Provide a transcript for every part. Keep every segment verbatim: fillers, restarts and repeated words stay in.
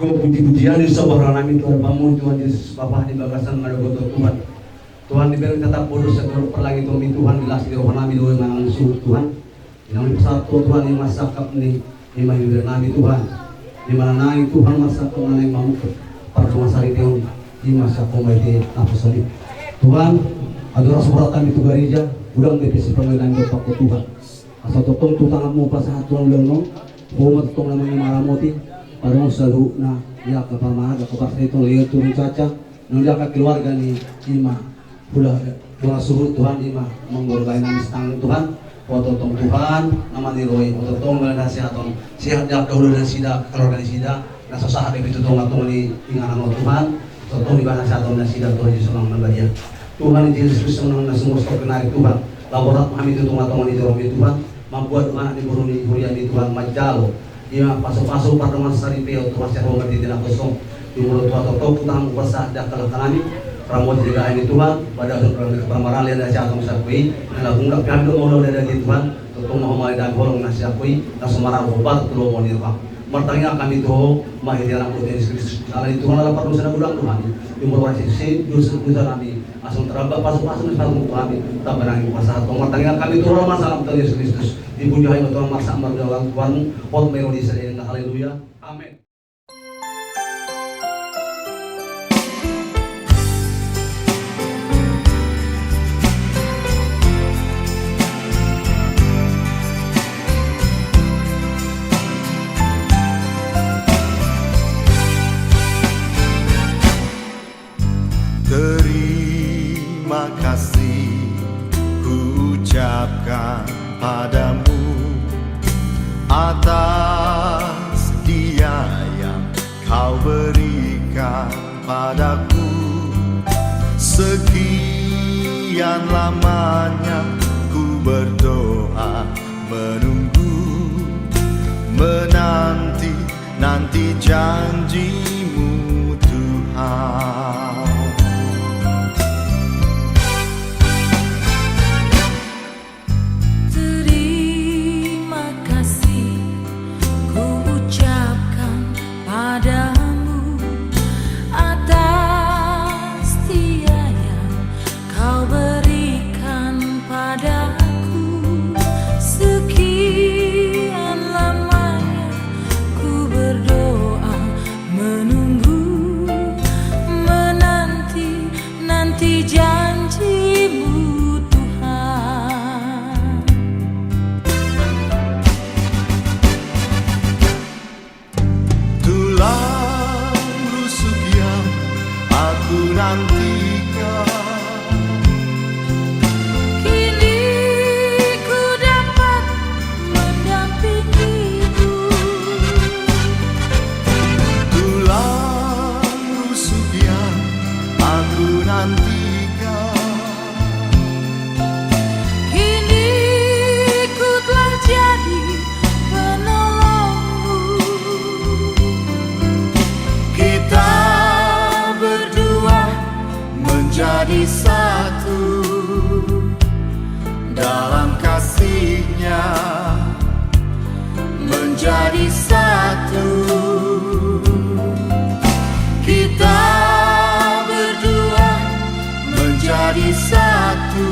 Puji-pujian di sombah roha nami tu Tuhan, Tuhan Jesus, Bapa di bagasan na dohot Tuhan. Tuhan, di balik tatap bodo setor perlagi Tuhan, Tuhan, di las di roha nami do manang suhut Tuhan. Inang di pesawat Tuhan, Tuhan, di masa kap ni, di masa hidup nami Tuhan. Di mana nai Tuhan masa Tuhan yang mamuk pardongan saripeon, di masa koma itu apa soli. Tuhan, adorasi berat kami tu gereja, ulang D P C pengadilan do pako Tuhan. Asa totong tu tanganmu pasahat Tuhan ulang no, Ho ma tongtong na mangimaramoti, pardongan saluhutna, di angka pamarga, angka parsahitong, leon turun caca, nang di angka keluarga ni ima, hula, hula suhut Tuhan ima, manggorgai nami setanggung Tuhan, Ho tongtong Tuhan, na maniroi, Ho tongtong na sehat on, sehat di angka hula nasida, keluarga nasida, na so sahat di pitu tonga-tonga ni inganan Ho Tuhan, tongtong di bana sehat on nasida Tuhan Yesus Amang na badia. Tuhan Jesus Kristus nang na sungguh stok kenari Tuhan, laborat hami tu tonga-tonga ni joro ni Tuhan, Mambuat anak ni boru ni huria ni Tuhan manjalo. Ima pasu-pasu pardongan saripeon Tuhan sian Ho marhite na kosong. Di molo Tuhan tongtong tu tangan kuasa di angka langka nami. Ramoti jagaon ni Tuhan, pada pamaralian na siaton sahat i. Na lagu ngulak pian do molo dada di Tuhan. Tongtong ma Ho male dan holong na siaton i. Na so maralo Ho baru tu lomo ni roham. Martangiang hami tu Ho, marhite Anakmu Jesus Kristus. Ala ni Tuhan ala pardosa na godang do hami. Di molo wajib si, dosa dosa nami. Asa taramba pasu-pasu ni pasu tu hami, tamba nami pasahat. Martangiang hami tu Roha Masalam Tuhan Yesus Kristus. Dipuji hami Tuhan marsak marjalan Tuhan, hot melodi sedena. Haleluya. Amen. Terima kasih kuucapkan padamu atas dia yang kau berikan padaku. Sekian lamanya ku berdoa, menunggu, menanti, nanti janji-Mu, Tuhan. Terima kasih kuucapkan padamu atas dia yang Kau berikan padaku. Sekian lamanya ku berdoa, menunggu, menanti, nanti janji-Mu, Tuhan. Tulang rusuk yang aku nantikan, kini ku dapat mendampingimu. Tulang rusuk yang aku nantikan, kini ku telah jadi penolongmu. Kita berdua menjadi satu dalam kasih-Nya, menjadi satu. Kita berdua menjadi satu,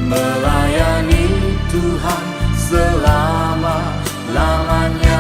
melayani Tuhan selama-lamanya.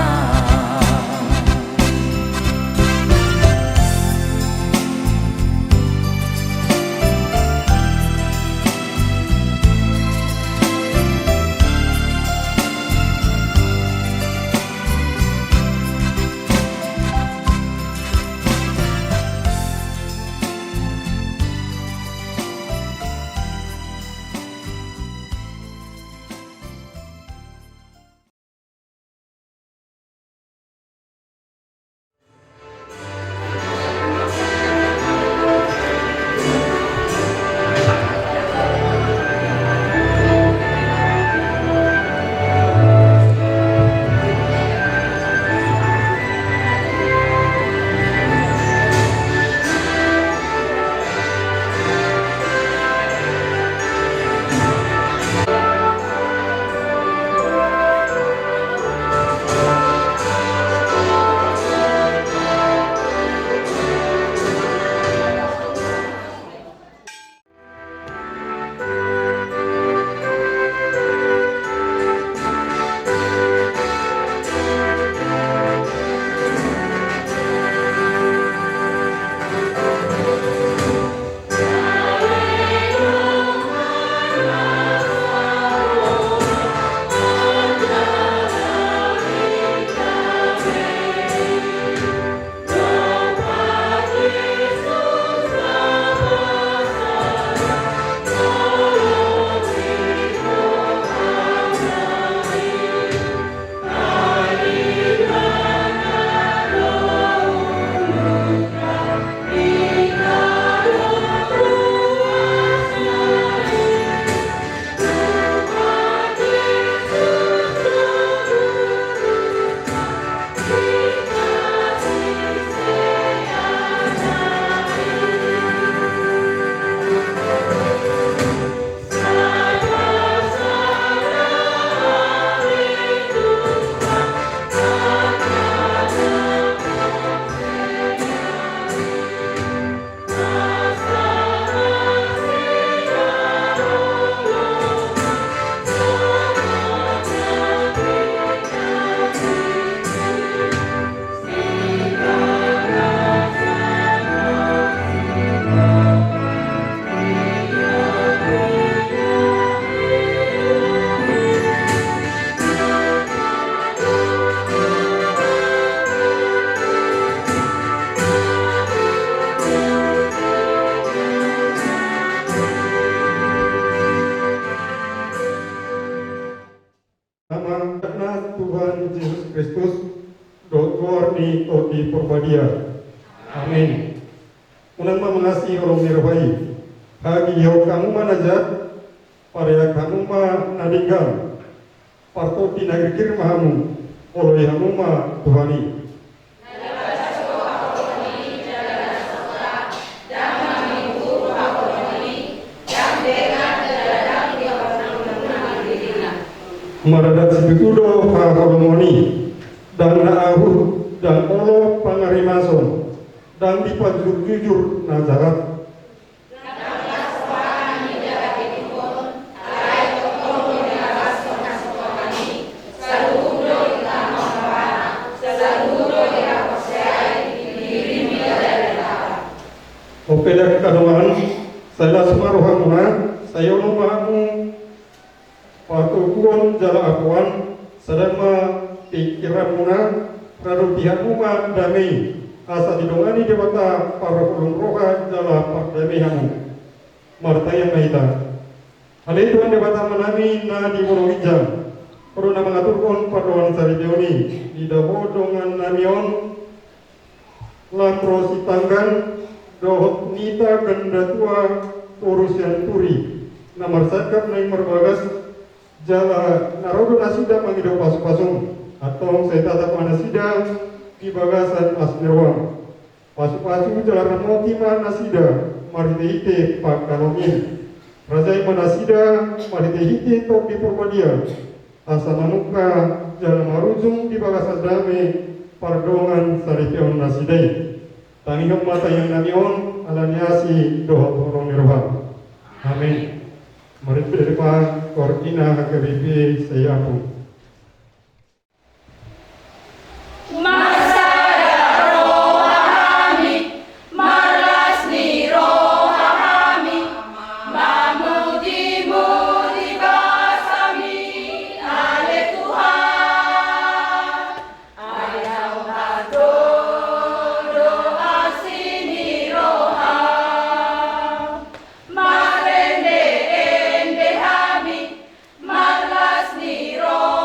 Anak Tuhan Jesus Kristus, dohot goar ni Tondi Porbadia. Amin. Unang ma mangasi holong ni roha i. Hagigihon hamu ma na jat, pareak hamu ma na denggan. Partondi na girgir ma hamu, oloi hamu ma Tuhan i. Maradat situtu do haholomon i, ndang na ahut, ndang olo pangarimason, ndang dipajujur-jujur na jahat. Ope, angka dongan, sai las ma rohamuna, sai olo ma hamu patoguon jala apoan, sada ma pingkiranmuna, radopi hamu ma dame i, asa didongani Debata parholong roha jala pardame hamu. Martangiang ma hita. Ale Tuhan Debata Amanami na di banua ginjang, Ho do na mangaturhon pardongansaripeon i, diida Ho dongannami on Lamro Sitanggang dohot Nita Gandatua Toru Sianturi, na marsangkap naeng marbagas, jala na ro do nasida mangido pasu-pasum, antong sai tatap ma nasida di bagasan asi ni roham. Pasu-pasu jala ramoti ma nasida marhite-hite pangkalongi. Rajai ma nasida marhite-hite Tondi Porbadia, asa manungka jala marujung di bagasan dame pardongansaripeon nasida i. Tangihon ma tangiangnami on ala ni asi dohot holong ni roham. Amin. Mari pede ma koordina H K B P Seiapung. Marsada roha hami, marlas ni roha hami, mamuji-muji basami, ale Tuhan. Ai naung hatop do asi ni roham, marende-ende hami, marlas ni roha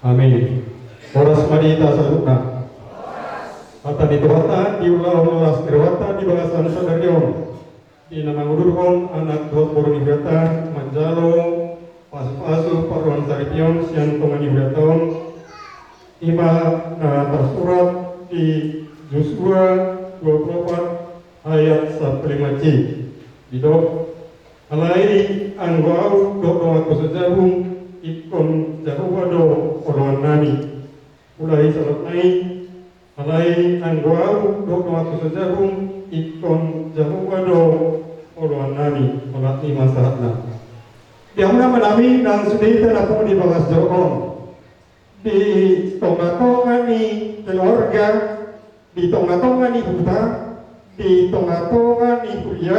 Amin. Horas ma di hita saluhutna. Hata ni Tuhanta di ulaon las ni rohanta di bagasan sadari on. Di na mangudurhon anak dohot boru ni hurianta manjalo pasupasu parrohaon saripeon sian tonga ni hurianta on, i ma na tarsurat di Josua dua pulu opat ayat sampulu lima C. Didok, alai anggo ahu dohot donganku sajabung, ingkon Jahowa do oloannami. Mulai sahat nai, alai anggo ahu dohot donganku sajabung, ingkon Jahowa do oloannami. Olat ni masahatna. Di hamu na manami nang sude hita na pungu di bagas joro on, di tonga-tonga ni keluarga, di tonga-tonga ni huta, di tonga-tonga ni huria,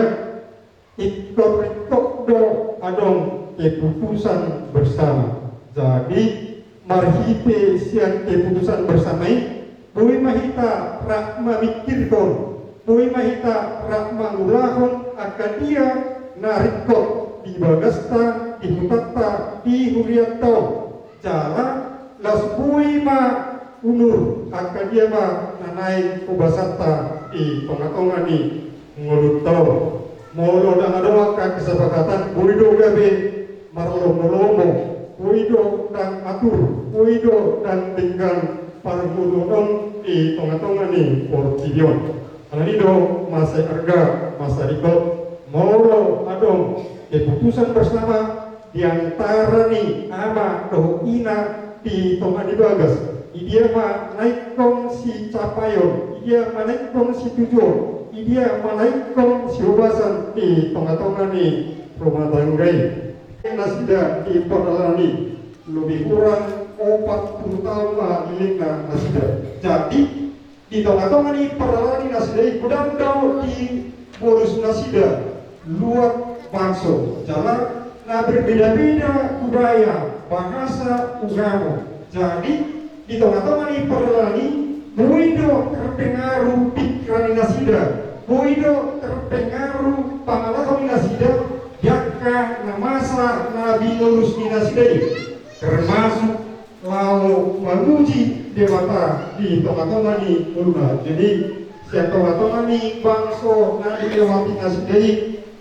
ingkon ringkot do adong keputusan bersama. Jadi marhite sian keputusan bersama i, boi ma hita rap mamingkirhon, boi ma hita rap mangulahon angka dia na ringkot di bagasta, di hutanta, di hurianta on. Jala las boi ma unur angka dia ma na naeng hobasanta di tonga-tonga ni ngolunta on. Molo ndang adong angka kesepakatan, boi do gabe marlomo-lomo, boi do ndang atur, boi do ndang denggan parngoluon on di tonga-tonga ni portibi on. Alani do masa arga, masa ringkot, molo adong keputusan bersama di antara ni ama dohot ina di tonga ni bagas, i dia ma na ingkon sicapaion, i dia ma na ingkon situjuon, i dia ma na ingkon sihobasan di tonga-tonga ni rumah tangga i. Nasida di pardalanan i, lebih kurang opat pulu taon ma lelengna nasida. Jadi di tonga-tonga ni pardalanan i nasida i, godang do dibolus nasida luat bangso, jala na berbeda-beda budaya, bahasa, ugamo. Jadi di tonga-tonga ni pardalanan i, boi do terpengaruh pikiran ni nasida, boi do terpengaruh pangalaho ni nasida di angka na masa na binolus ni nasida i, termasuk laho mamuji Debata di tonga-tonga ni ngoluna. Jadi sian tonga-tonga ni bangso na dilewati nasida i,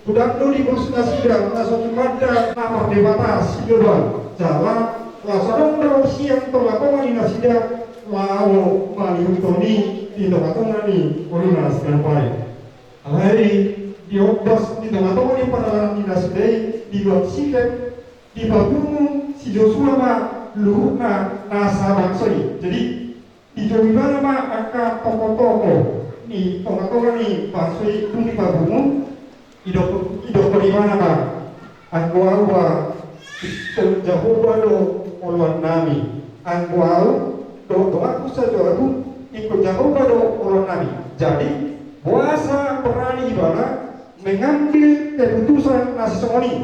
godang do dibolus nasida na so tumanda na mardebata sigaban, jala laos adong do sian tonga-tonga ni nasida laho malihuthon i di tonga-tonga ni ngoluna siganup ari. Alai di ombas di tonga-tonga ni pardalanan ni nasida i, di luat Sikem, dipapungu si Josua ma luhutna na sabangso i. Jadi dijou ibana ma angka tokoh-tokoh ni tonga-tonga ni bangso i, dung dipapungu, didok, didokkon ibana ma, anggo ahu ba, ingkon Jahowa do oloannami. Anggo ahu dohot donganku sajabung, ingkon Jahowa do oloannami. Jadi boasa berani ibana mengambil keputusan na sisongon i?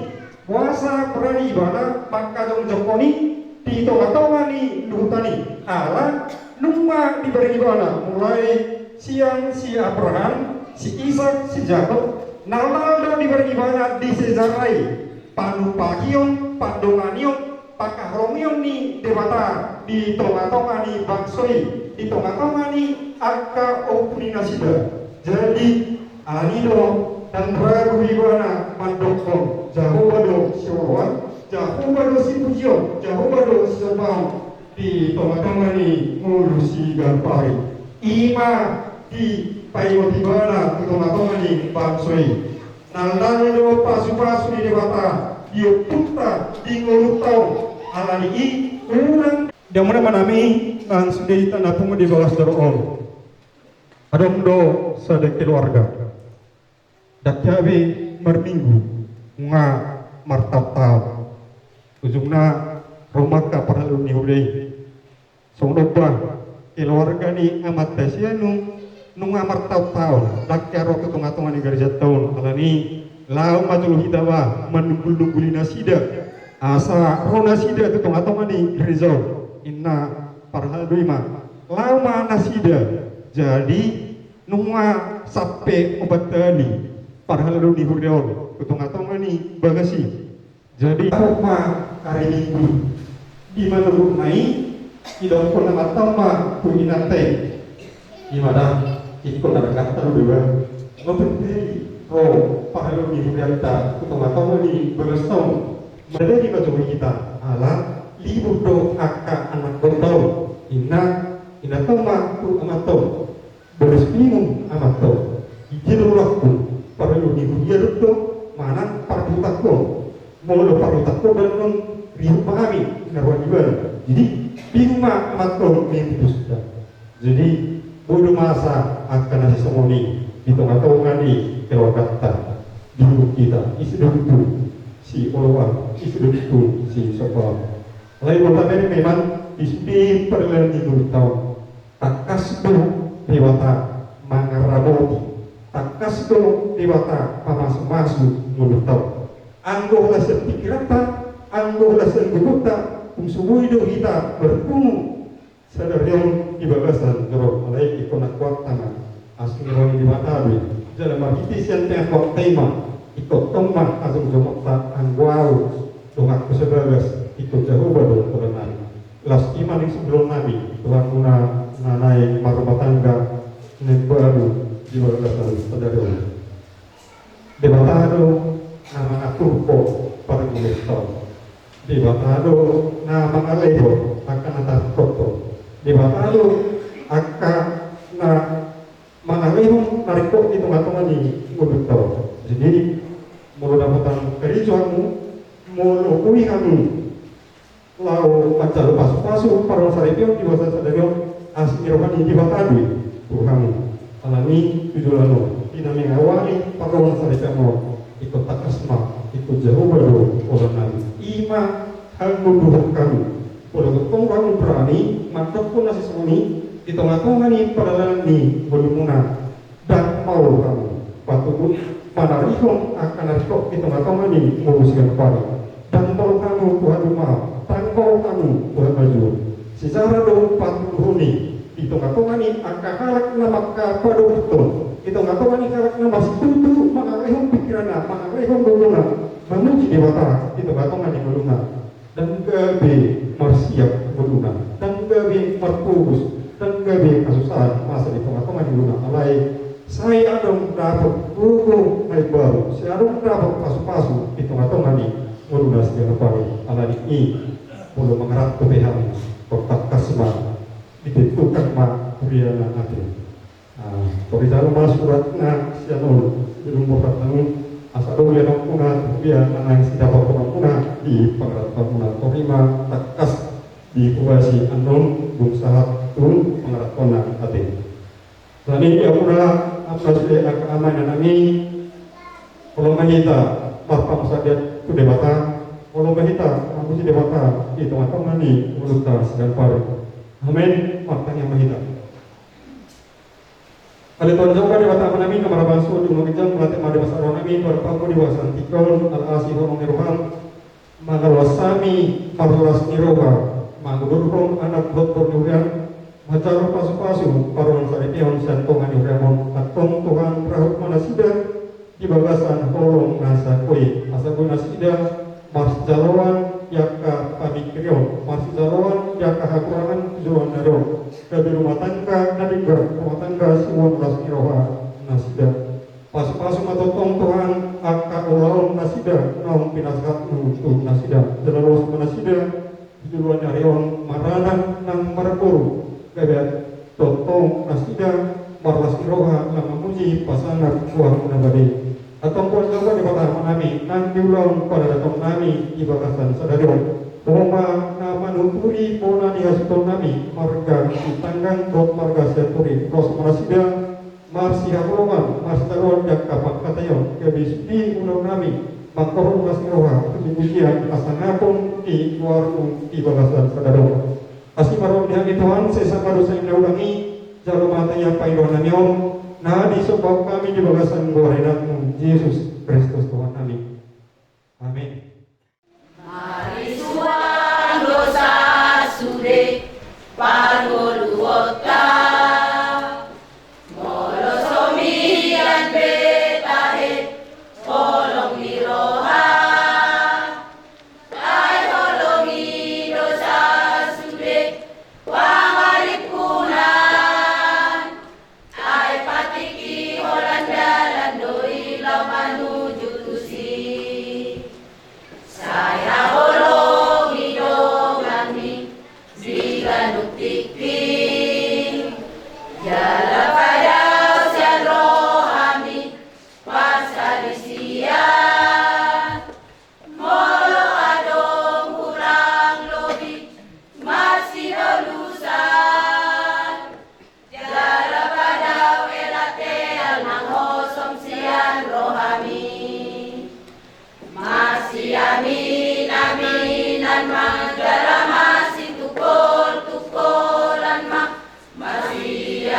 Boasa berani ibana mangkajongjongkon i di tonga-tonga ni luhutna i? Ala nunga dibereng ibana mulai sian si Abraham, si Ishak, si Jakob, nalnal do dibereng ibana di sejaraon i panumpahion, pandonganion, pangkaholongion ni Debata di tonga-tonga ni bangso i, di tonga-tonga ni angka ompu ni nasida. Jadi alani do ndang ragu ibana mandokkon, Jahowa do sioloan, Jahowa do sipujion, Jahowa do sisombahon di tonga-tonga ni ngolu siganup ari. I ma dipaingot ibana tu tonga-tonga ni bangso i. Nalnal do pasu-pasu ni Debata di ompunta, di ngolunta on. Alani i unang. Di hamu na manami nang sude hita na pungu di bagas joro on. Adong do sada keluarga, ndang gabe marminggu, nunga martaon-taon. Ujungna ro ma angka parhalado ni huria i. Songon on ba keluarga ni amanta si Anu, nunga martaon-taon ndang hea ro tu tonga-tonga ni garejanta on. Alani i laho ma jolo hita ba manunggul-nungguli nasida asa ro nasida tu tonga-tonga ni gareja on, ninna parhalado i ma. Laho ma nasida. Jadi nunga sampe opat hali parhalado ni huria on tu tonga-tonga ni bagas i. Jadi adong ma ari Minggu. Di manurutna i, Didokkon amanta on ma tu inanta i. Ima da, ingkon na dangkanta do deba. Nga pe ro parhalado ni hurianta tu tongatonga ni bagas on. Mardadi ma jo hita ala libur do angka anak donta on. Inna, inanta on ma tu amanta on. Bolas bingung amanta on. Ise do rohangku, parhalado ni huria do manang parbutakon. Molo parbutakon baenon rihut ma hami na roha ni ibana. Jadi bingung ma amanta on memutuskan. Jadi boi do masa angka na sisongon i di tongatonga ni keluarganta. Bingung hita, ise do tutu sioloan, ise do tutu sisopotan. Alai molo tabereng memang di sude pardalanan ni ngolunta on. Tangkas do Debata mangaramoti, tangkas do Debata mamasumasu ngolunta on. Anggo holan sian pingkiranta, anggo holan sian gogonta, tung so boi do hita marpungu sadari on di bagasan joro on. Alai ingkon na kuat tama. Asing roha ni Debata do i. Jala marhite sian tingki on tama. Ingkon tong ma hajongjongonta anggo ahu donganku sabagas, ingkon Jahowa do holan nami. Las i ma ning sumberon nami, Tuhan muna na naeng marrumah tangga na baru di bagasan sadari on. Debata do na mangaturhon parngoluonta on. Debata do na mangalehon angka na tarhon. Debata do angka na mangalehon na ringkot di tongatonga ni ngolunta on. Jadi molo dapotan karejo hamu, molo boi hamu laho manjalo pasupasu parrohatan saripeon di bagasan sadari on, asi ni roha ni Debata do i tu hamu. Alani tu joloan on, di na mengawali parrohatan saripeon on, ingkon tangkas ma, ingkon Jahowa do holan nami. Ima hangoluhon hamu. Molo tong hamu berani mandokkon na sisongon i di tongatonga ni pardalanan ni ngolumuna. Ndang maol hamu patuduhon manarihon angka na ringkot di tongatonga ni ngolu siganup ari. Ndang maol hamu tu haduan, ndang maol hamu tu hamajuon. Sisara do patuduhon i di tongatonga ni angka halak na mangkapadomuthon, di tongatonga ni halak na masitutu mangalehon pingkiranna, mangalehon gogona, mamuji Debata di tongatonga ni ngoluna. Ndang gabe marsiap ngoluna, ndang gabe marpogos, ndang gabe hasusaan masa di tongatonga ni ngoluna. Alai sai adong dapot gogo na imbaru, sai adong dapot pasupasu di tongatonga ni ngoluna siganup ari. Alani i, molo mangarap dope hamu, tangkas ma, ditentukan ma huriana ate. Ah, tor dijalo ma suratna sian on, di lumbur hatnami, asa adong be anakmuna, tu dia na naeng sidapothononmuna di pangarapanmuna, tor i ma tangkas dihuasi annon dung sahat tu pangaraponna ate. Jadi amuna, amuna sude angka amang inang nami, olo ma hita marpangunjunan tu Debata, olo ma hita mamuji Debata di tongatonga ni ngolunta siganup ari. Amen. Martangiang ma hita. Ale Tuhan Jahowa Debata Amanami na marhabangsa, dung na ginjang mauliate ma di bagasan rohanami tu adopanMu di bagasan tingki on, ala asi holong ni rohaM, mangaloas hami marlas ni roha mangudurhon anak dohot boru ni huriaM, manjalo pasupasu parrohatan saripeon sian tonga ni huriaM on. Antong Tuhan, rap ma nasida di bagasan holong na sahat Ho i, asa boi nasida marsijaloan di angka pamingkirion, marsijaloan di angka hahurangan tu joloan ni ari on, gabe rumah tangga na denggan, rumah tangga siboan las ni roha nasida. Pasupasu ma tongtong Tuhan angka ulaon nasida naung pinasahatMu tu nasida. Jala los ma nasida di joloan ni ari on maranak nang marboru, gabe tongtong nasida marlas ni roha na mamuji pasangap goarMu na badia. Antong Tuhan Jahowa Debata Amanami, nang di ulaon paradatonami di bagasan sadari on, Ho ma na manuturi bona ni hasuhutonnami, marga Sitanggang dohot marga Sianturi, los ma nasida marsihaholongan, marsijaloan di angka pangkataion, gabe sude ulaonnami mangkorhon las ni roha tu pujipujian hasangapon ni goarMu di bagasan sadari on. Asi ma rohaM di hami Tuhan, sesa ma dosami na hurang i, jalo ma tangiang pangidoannami on na disomba hami di bagasan goar ni AnakMu Jesus Kristus Tuhannami. Amen. Marisuang do sasude parngoluonta, molo so mian pe tahe holong ni roha, ai holong i do sasude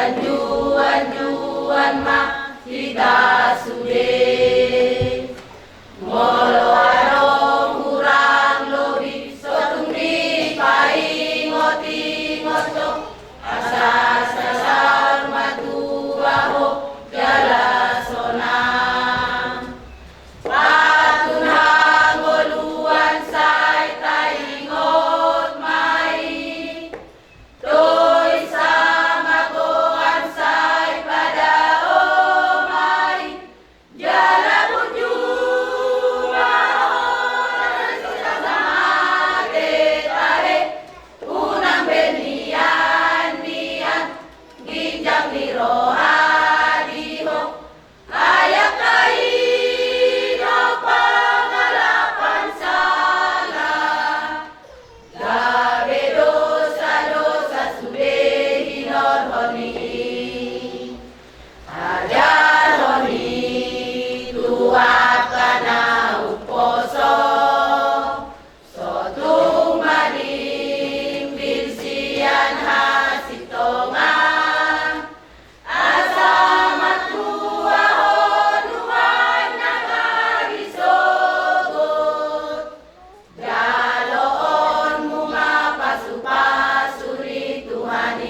Anju-anjuan ma hita sude. Molo adong hurang lobi, so tung dipaingot-ingot do, asa sasaor ma tu ahu jala sonang. Patun hangoluan sai taingot ma i, toisa magoan sai padao ma i, jala burju ma hita, asa mate tahe, unang be nian-nian ginjang ni roha di ho. Ai angka i do pangalapan sala, gabe dosa-dosa sude hinorhon ni i. Ajarhon i tu angka na umposo, so tung manimbil sian hasintongan, asa martua ho nuan nangkin di sogot. Jaloonmu ma pasu-pasu ni Tuhan i.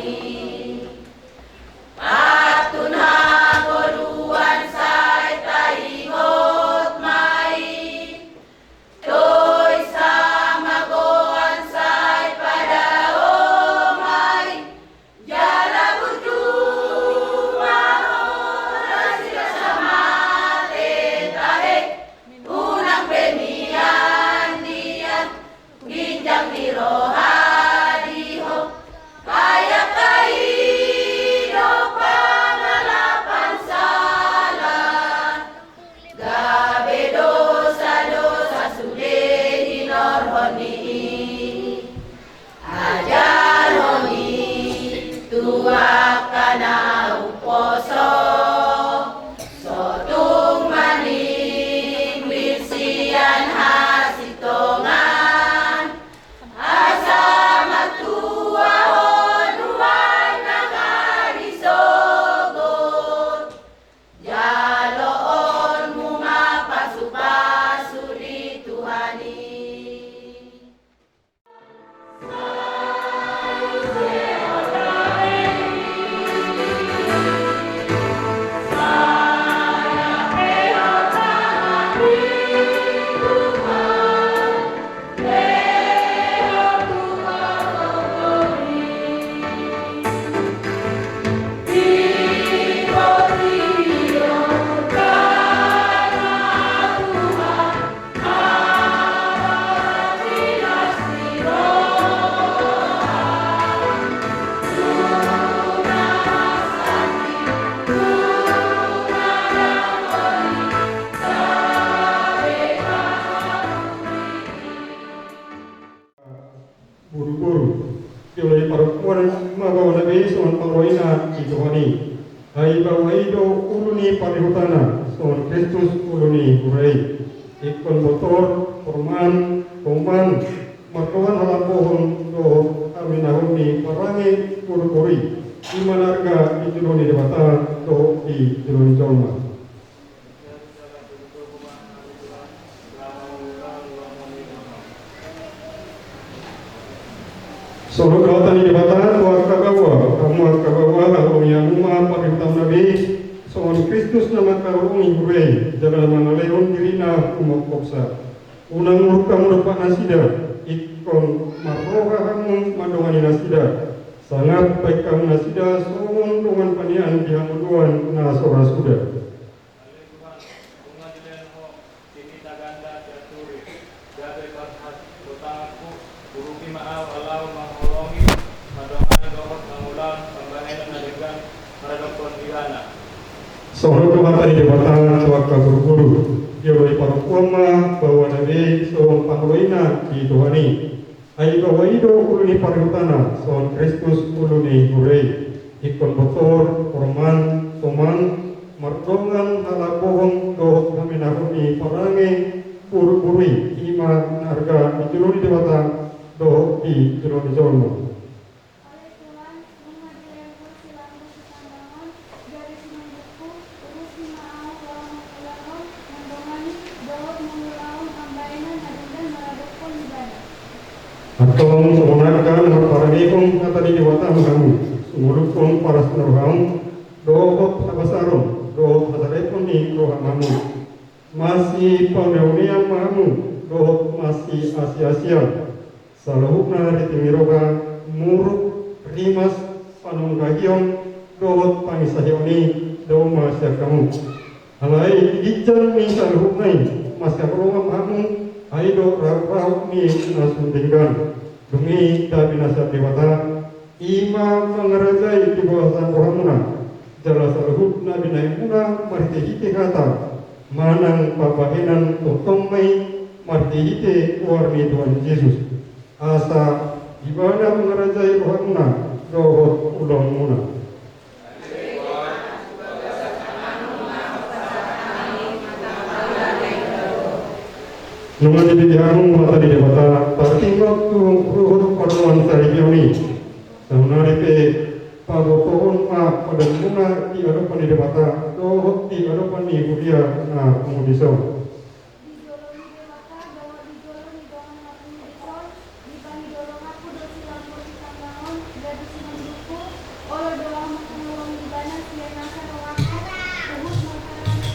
Patun hangoluan sai taingot ma i, toisa magoan sai padao ma i, jala burju ma hita, asa mate tahe, unang be nian-nian ginjang ni roha di ho. Ai angka i do pangalapan sala, gabe dosa-dosa sude hinorhon ni i. Ajarhon i tu angka na umposo, so tung manimbil sian hasintongan, asa martua ho nuan nangkin di sogot. Jaloonmu ma pasu-pasu ni Tuhan i. Buru-buru. Jolo i parungkuan ma baoa na be songon pangholoina di Tuhan i. Ai baoa i do ulu ni parihutana, songon Kristus ulu ni huria i. Ingkon botor, porman, toman, mardongan halambohon dohot haminahon ni parange buru-buru i. I ma na arga di jolo ni Debata dohot di jolo ni jolma. Songon hata ni Debata tu angka baoa, hamu angka baoa, haholongi hamu ma parihutamuna be, songon Kristus na mangkaholongi huria i, jala na mangalehon dirina humongkopsa. Unang muruk hamu dompak nasida, ingkon marroha hamu mandongani nasida, sangap baen hamu nasida songon dongan panian di hangoluan na so ra suda. Ale Tuhan, nunga dilehon Ho tinita ganda sian Turin, gabe parhatonganku, urupi ma ahu laho mangholongi, mandongani dohot mangulahon pambahenan na denggan maradophon Ibana. Songon hata ni Debata tu angka buru-buru, jolo i parungkuan ma baoa na be songon pangholoina di Tuhan i. Ai baoa i do ulu ni parihutana, songon Kristus ulu ni huria i. Ingkon botor, porman, toman, mardongan halambohon dohot haminahon ni parange buru-buru i, i ma na arga di jolo ni Debata dohot di jolo ni jolma. Ale Tuhan, nunga dilehon Ho silambangan Hata ni Debata ma hamu, sumurungkon paras ni rohamu, dohot habasaron, dohot hasalephon ni roha ma hamu. Masipaoneonean ma hamu, dohot masiasiasian. Saluhutna riting ni roha, muruk, rimas, panunggahion, dohot pangisahion i, dao ma sian hamu. Alai di ginjang ni saluhutna i, masihaholongan ma hamu, ai do rahut-rahut ni na sun denggan. Dung i tabinasa Debata, i ma mangarajai di bagasan rohamuna, jala saluhut na binahenmuna marhite-hite hata, manang pambahenan tongtong ma i marhite-hite goar ni Tuhan Jesus. Asa Ibana mangarajai rohamuna dohot ulaonmuna. Nunga dibege hamu hata ni Debata, tartinggot tu ruhut panortoan saripeon i. Saonari pe pabotohon ma padanmuna di adopan ni Debata dohot di adopan ni huria na pungu dison. Dijoloi Debata dohot dijoloi dongan na pungu dison, dipangido rohangku do silang murti tanggangon, gabe sinondukku, olo do ahu manghaholongi ibana sian nasa rohangku, huhut mamparani,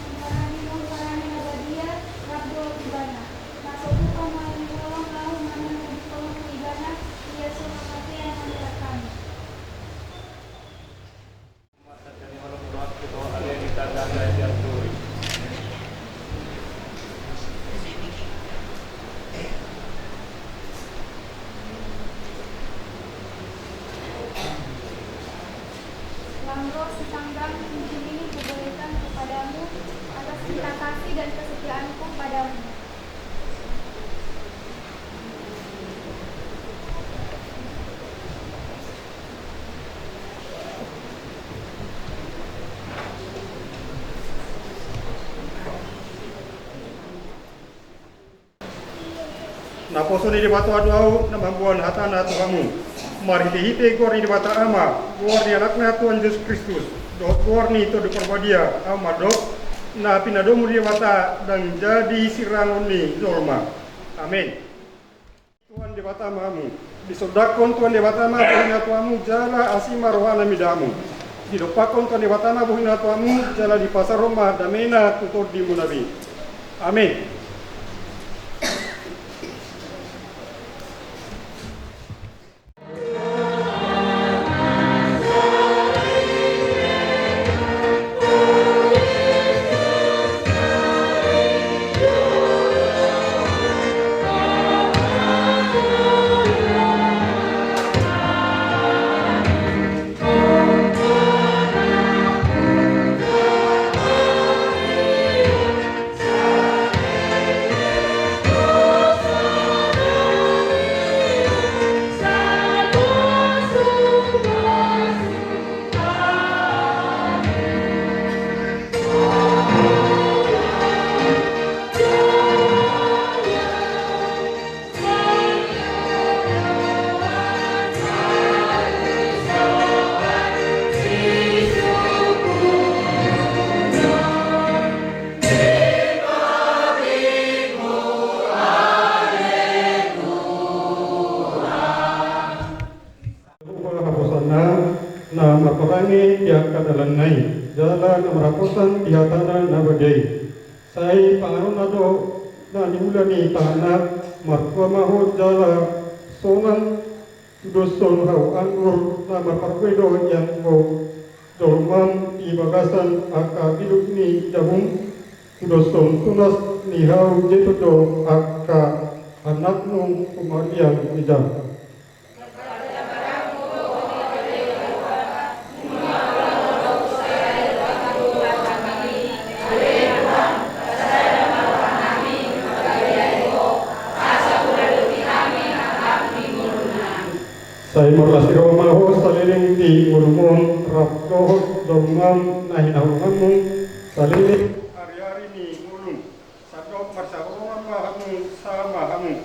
mamparani, mamparani na badia, rap dohot ibana. Na so hupaholongi holong ahu manang na diholongku ibana, ia so mamatean hami rap hami. Lam roh sitanggang cincin ini kuberikan kepadamu atas cinta kasih dan kesetiaanku padamu. Naposo ni Debata do ahu na mamboan hatana tu hamu. Marhite-hite goar ni Debata Ama, goar ni Anakna Tuhan Jesus Kristus, dohot goar ni Tondi Parbadia, ahu mandok, na pinadomu ni Debata ndang jadi sirangon ni jolma. Amen. Tuhan Debata ma hamu. Disondangkon Tuhan Debata ma bohina tu hamu jala asi ma rohana mida hamu. Didompakkon Tuhan Debata ma bohina tu hamu jala dipasahat ma damena tu tondimuna be. Amen. Huhut haposanna na marparange di angka dalanna i, jala na marhaposan di hatana na badia i. Sai panganonna do na niula ni tanganna, martua ma ho jala sonang tudoshon hau anggur na marparbue do ianggo jolmam di bagasan angka biluk ni jabum, tudoshon tunas ni hau jetun do angka anakmu tu marliang ni jam. Sai marlas ni roha ma ho saleleng di ngolum on rap dohot jolmam na hinaholonganmu saleleng ari-ari ni ngolum. Sandok marsihaholongan ma hamu sama hamu.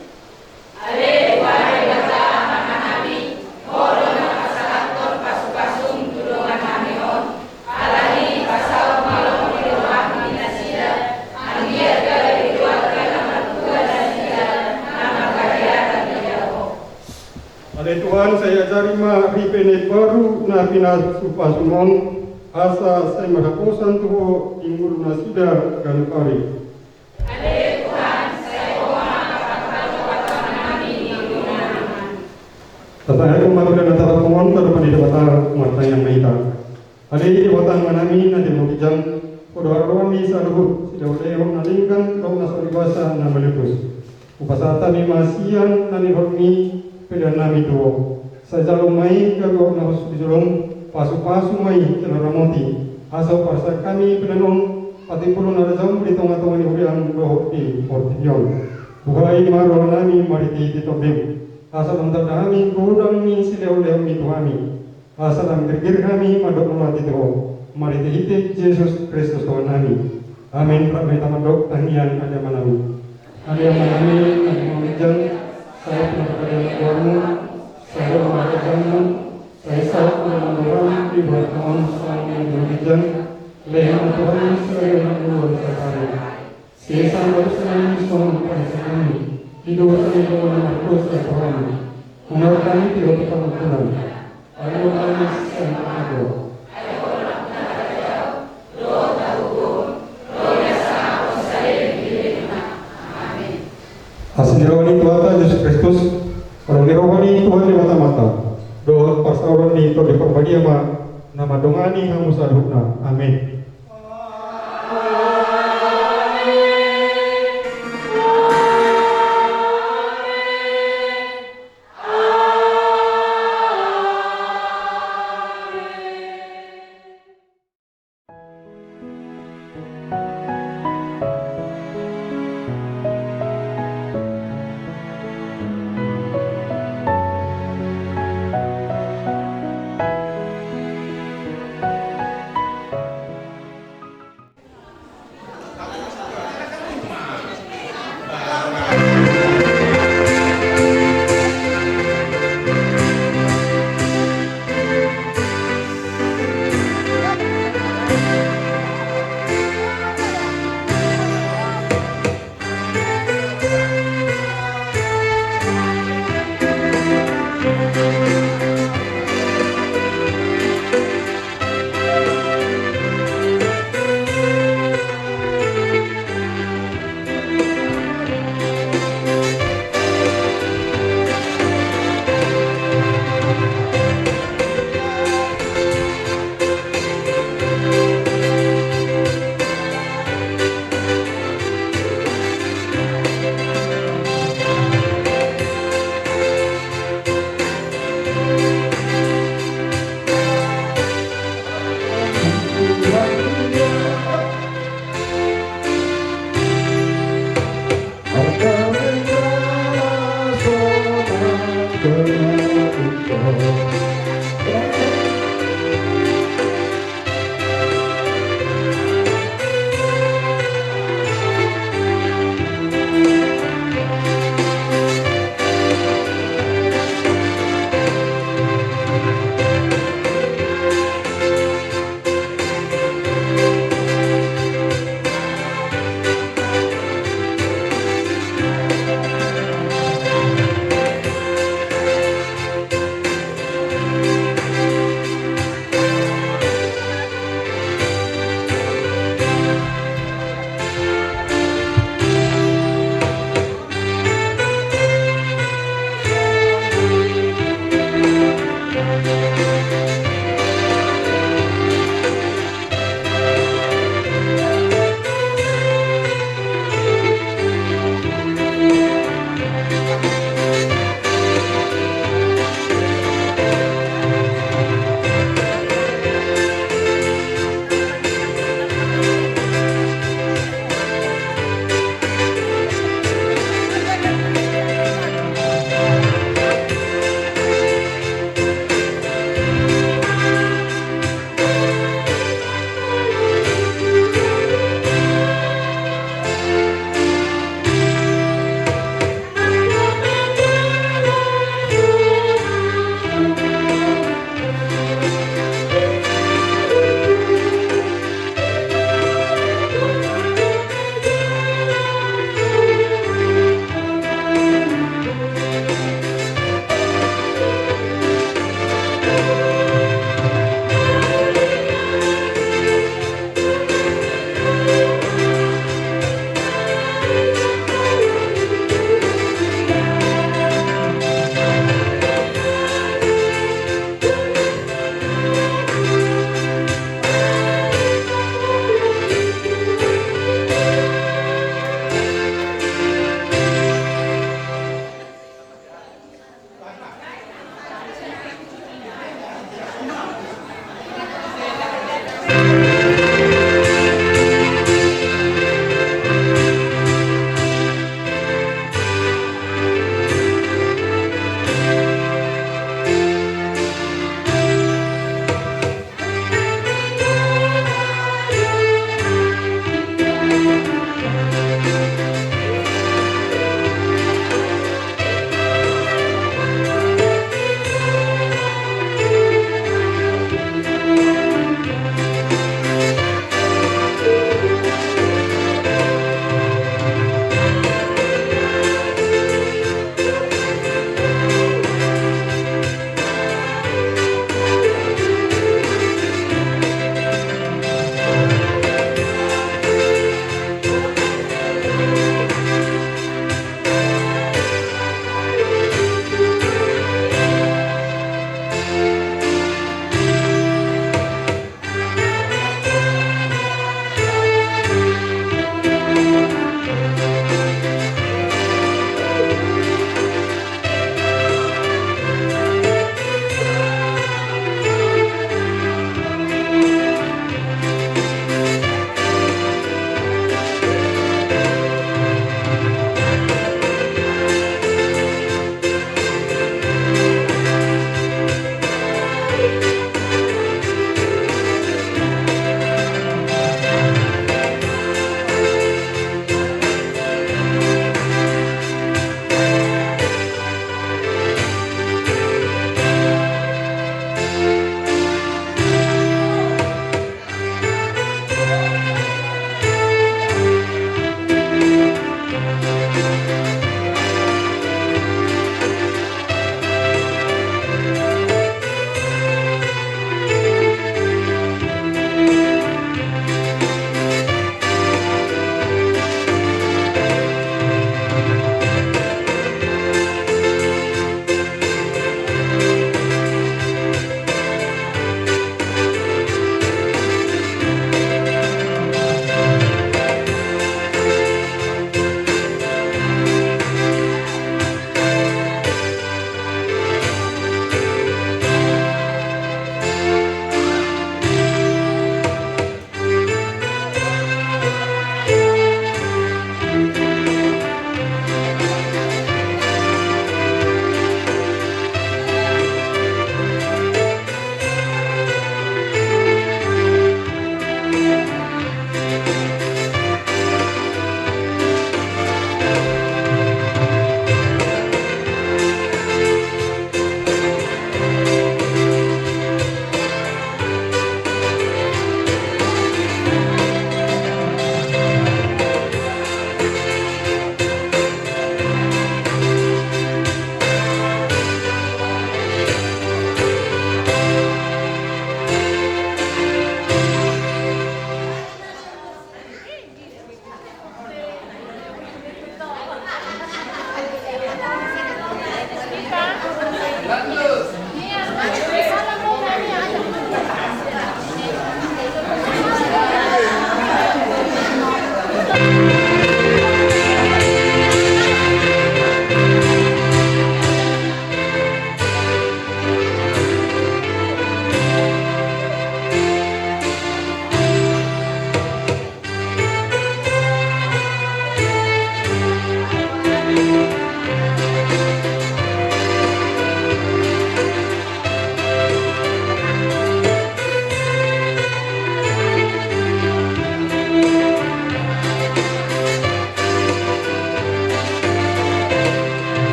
Ale Tuhan Debata Amanami, Ho do na pasahathon pasu-pasum tu dongan nami on, alani i pasaut ma lomo ni roham di nasida, anggiat gabe keluarga na martua nasida, na marhahilala di Ho. Ale Tuhan, Sai ajari ma ripe na imbaru na pinasupasu on, asa sai marhaposan tu Ho di ngolu nasida ganup ari. Ale Tuhan, sai Ho ma pangaloan nami di ngolunami. Tatangianghon ma pelean na tarpatupa on tu adopan ni Debata, martangiang ma hita. Ale Debata Amanami na di banua ginjang, Ho do haroroan ni saluhut silehonlehon na denggan dohot na so basa na malelepus. Hupasahat hami ma sian na nilehonMi pelean nami tu Ho. Sai jalo ma i gabe uap na hushus di jolom, pasupasu ma i jala ramoti, asa huparsahat hami pelean on patimbulhon harajaonMu di tongatonga ni huriaM dohot di portibi on. Buhai ma rohanami marhitehite TondiM, asa lam tanda hami godang ni silehonlehonMi tu hami. Asa lam girgir hami mandok mauliate tu Ho, marhitehite Jesus Kristus Tuhannami. Amen. Rap ma hita mandok tangiang Ale Amanami. Ale Amanami na di banua ginjang, sai pinarbadia ma goarMu, sai ro ma harajaonMu, sai saut ma rohaM di banua on songon na di banua ginjang. Lehon ma tu hami sadari on na ummarta on sadari. Sesa ma dosa nami songon panesanami di dosa ni angka na mardosa tu hami. Unang hami togihon tu pangunjunan. Alehon ma hami sian pangago. Asi ni roha ni Tuhanta Jesus Kristus, holong ni roha ni Tuhan Debata Amanta, dohot parsaulian ni Tondi Parbadia ma na mandongani hamu saluhutna. Amen.